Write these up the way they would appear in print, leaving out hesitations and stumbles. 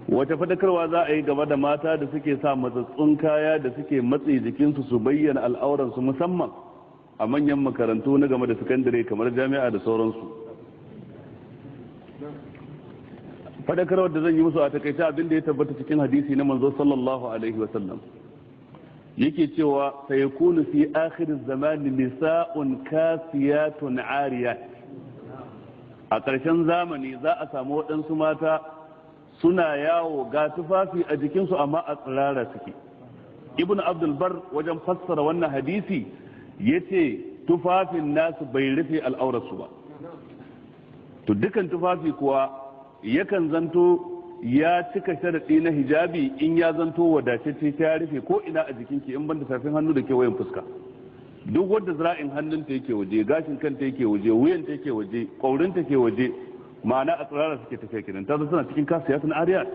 Wata fadakarwa za a yi game da mata da suke sa matsatsun kaya da suke matse jikinsu su bayyana al'auransu, musamman a manyan makarantu na game da sakandare kamar jami'a da sauransu? Fadakarwar da zan yi musu a takaice, abin da ya tabbata cikin hadisi na manzo sallallahu alaihi wasallam, yake cewa sayakunu fi akhir zamani nisa'un kasiyatun ariyat. A ƙarshen zamani za a samu waɗansu mata suna yawo ga tufafi a jikinsu amma a tsirara suke. Ibn Abdul Bar wajen fassara wannan hadisi yace tufafin nasu bai rufe al'aurarsu ba. To dukan tufafi kuwa yakan zanto ya cika sharaɗi na hijabi in ya zanto wadatacce, ta rufe ko ina a jikinki in banda tafin hannu da kewayen fuska. Duk wanda zira'in hannunta yake waje, gashin kanta yake waje, wuyanta yake waje, ƙaurinta ke waje, ma'ana a tsirara suke tafiya kenan, ta zo suna cikin kasiyatun ariyat.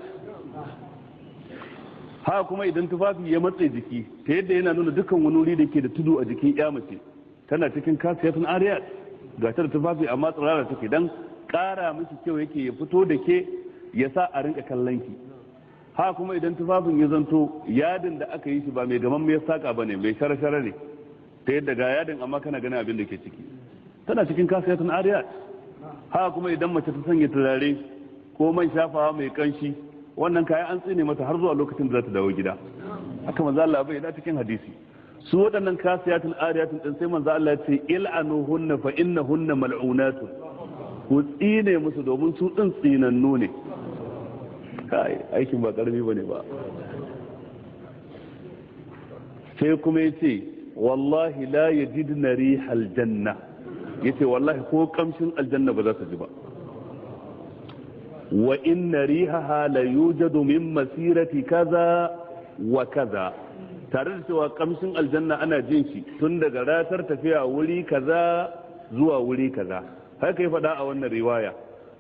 Haka kuma idan tufafi ya matse jiki ta yadda yana nuna dukkan wani wuri da ke da tudu a jikin ya mace, tana cikin kasiyatun ariyat. Ga ta da tufafi amma tsirara take, dan ƙara miki kyau yake ya fito da ke ya sa a rinka kallon ki. Haka kuma idan tufafin ya zanto yadin da aka yi shi ba mai gaman mai saka bane, mai shara-shara ne, ta yadda ga yadin amma kana ganin abin da ke ciki, tana cikin kasiyatun ariyat. Haka kuma idan mace ta sanya turare ko man shafawa mai kanshi, wannan kayan an tsine mata har zuwa lokacin da za ta dawo gida. Haka manzo Allah bai da cikin hadisi. Su waɗannan kasiyatun ariyatun din, sai manzo Allah ya ce il'anuhunna fa innahunna mal'unatun, ku tsine musu domin su din tsinannu ne. Kai, aikin ba karami bane ba. Sai kuma yace wallahi la yajidna rihal janna, yace wallahi ko kamshin aljanna ba za su ji ba. Wa inna rihaha la yujadu min masirati kaza wa kaza, tare da cewa kamshin aljanna ana jin shi tun daga ratar tafiya wuri kaza zuwa wuri kaza, haka ya faɗa a wannan riwaya.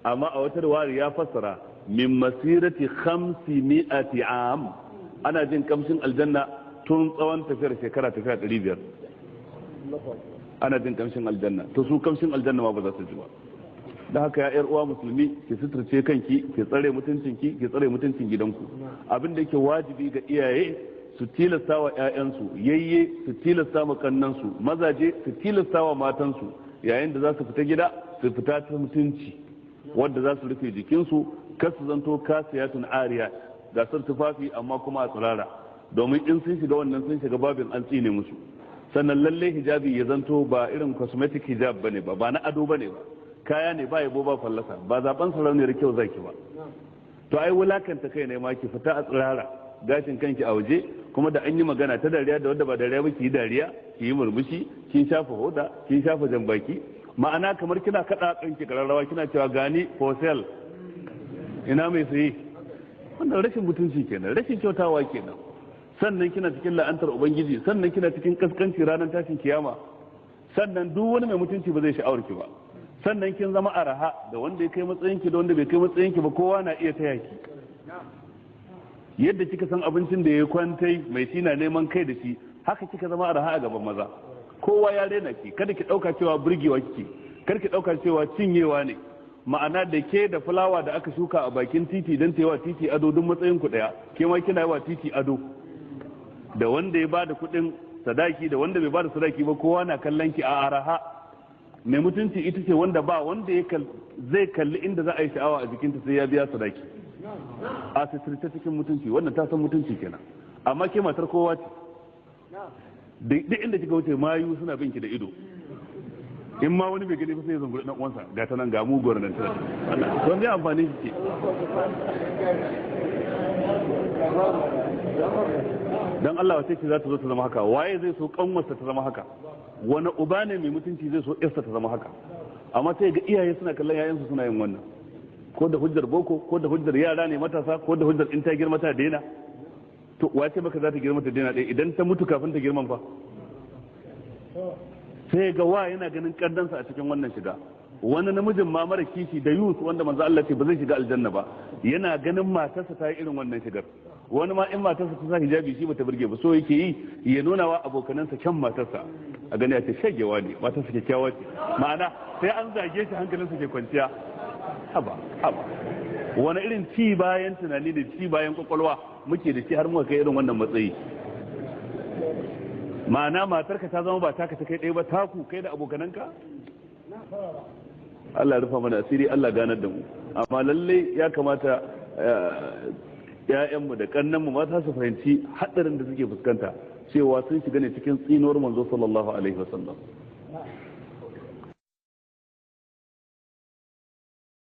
Amma a wata riwaya ya fassara min masirati 500 am, ana jin kamshin aljanna tun tsawon tafiyar shekara tafiya 500 ana jin kamshin aljanna. To su kamshin aljanna ma ba za su ji ba. Da haka ya yar uwa musulmi, ki suturce kanki, ki tsare mutuncinki, ki tsare mutuncin gidanku. Abin da yake wajibi ga iyaye, su tilasta wa ƴaƴansu, yayye su tilasta wa kannansu, mazaje su tilasta wa matansu, yayin da za su fita gida su fita ta mutunci wanda za su rufe jikinsu, kar su zanto kasiyatun ariya, gasar tufafi amma kuma a tsirara, domin in sun shiga wannan sun shiga babin an tsine musu. Sannan lalle hijabi ya zanto ba irin cosmetic hijab bane ba, ba na ado bane ba, kaya ne ba yabo ba fallasa, ba zaben sarauniyar kyau zaki ba. To ai wulakanta kai ne ma ki fita a tsirara, gashin kanki a waje, kuma da an yi magana ta dariya da wanda ba dariya ba ki yi dariya, ki yi murmushi, kin shafa hoda, kin shafa jambaki, ma'ana kamar kina kada kanki kararrawa, kina cewa gani for sale, ina mai saye. Wannan rashin mutunci kenan, rashin kyautawa kenan. Sannan kina cikin la'antar ubangiji, sannan kina cikin kaskanci ranar tashin kiyama, sannan duk wani mai mutunci ba zai sha'awar ki ba, sannan kin zama araha da wanda ya kai matsayin ki da wanda bai kai matsayin ki ba, kowa na iya taya ki. Yadda kika san abincin da ya kwantai mai shi na neman kai da shi, haka kika zama araha a gaban maza, kowa ya rena ki. Kada ki dauka cewa burgewa kike, kar ki dauka cewa cinyewa ne. Ma'ana da ke da fulawa da aka shuka a bakin titi don ta yi wa titi ado, duk matsayin ku daya, ke ma kina yi wa titi ado. Da wanda ya bada kuɗin sadaki da wanda bai bada sadaki ba, kowa na kallon ki a araha. Mai mutunci ita ce wanda ba wanda zai kalli inda za a yi sha'awa a jikinta sai ya biya sadaki. A sitirce cikin mutunci, wannan ta san mutunci kenan. Amma ke matar kowa ce, duk inda kika wuce mayu suna bin ki da ido. In ma wani bai gani ba sai ya zunguri dan uwansa, ga ta nan ga muguwar nan tana. To me amfani kike? Dan Allah, wace ce za ta zo ta zama haka? Waye zai so kanwarsa ta zama haka? Wani uba ne mai mutunci zai so yarsa ta zama haka? Amma sai ga iyaye suna kallon yayansu suna yin wannan, ko da hujjar boko, ko da hujjar yara ne matasa, ko da hujjar in ta girma ta daina. To wace maka za ta girma ta daina ɗaya? Idan ta mutu kafin ta girman fa? Sai ga wa yana ganin kaddansa a cikin wannan shiga. Wani namijin ma mara kishi da yus, wanda manzo Allah ce ba zai shiga aljanna ba, yana ganin matarsa ta yi irin wannan shigar. Wani ma in matarsa ta sa hijabi shi bata burge ba, so yake yi ya nuna wa abokanansa kyan matarsa, a gani a ce shagewa ne, matarsa kyakkyawa ce. Ma'ana sai an zage shi hankalinsa ke kwanciya. Haba haba, Wani irin ci bayan tunani da ci bayan kwakwalwa muke da shi har muka kai irin wannan matsayi? Ma'ana matarka ta zama ba taka ta kai ɗaya ba, taku kai da abokananka. Allah rufa mana asiri, Allah ganar da mu. Amma lalle ya kamata ƴaƴanmu da ƙannanmu mata su fahimci haɗarin da suke fuskanta, cewa sun shiga ne cikin tsinuwar manzo sallallahu alaihi wasallam.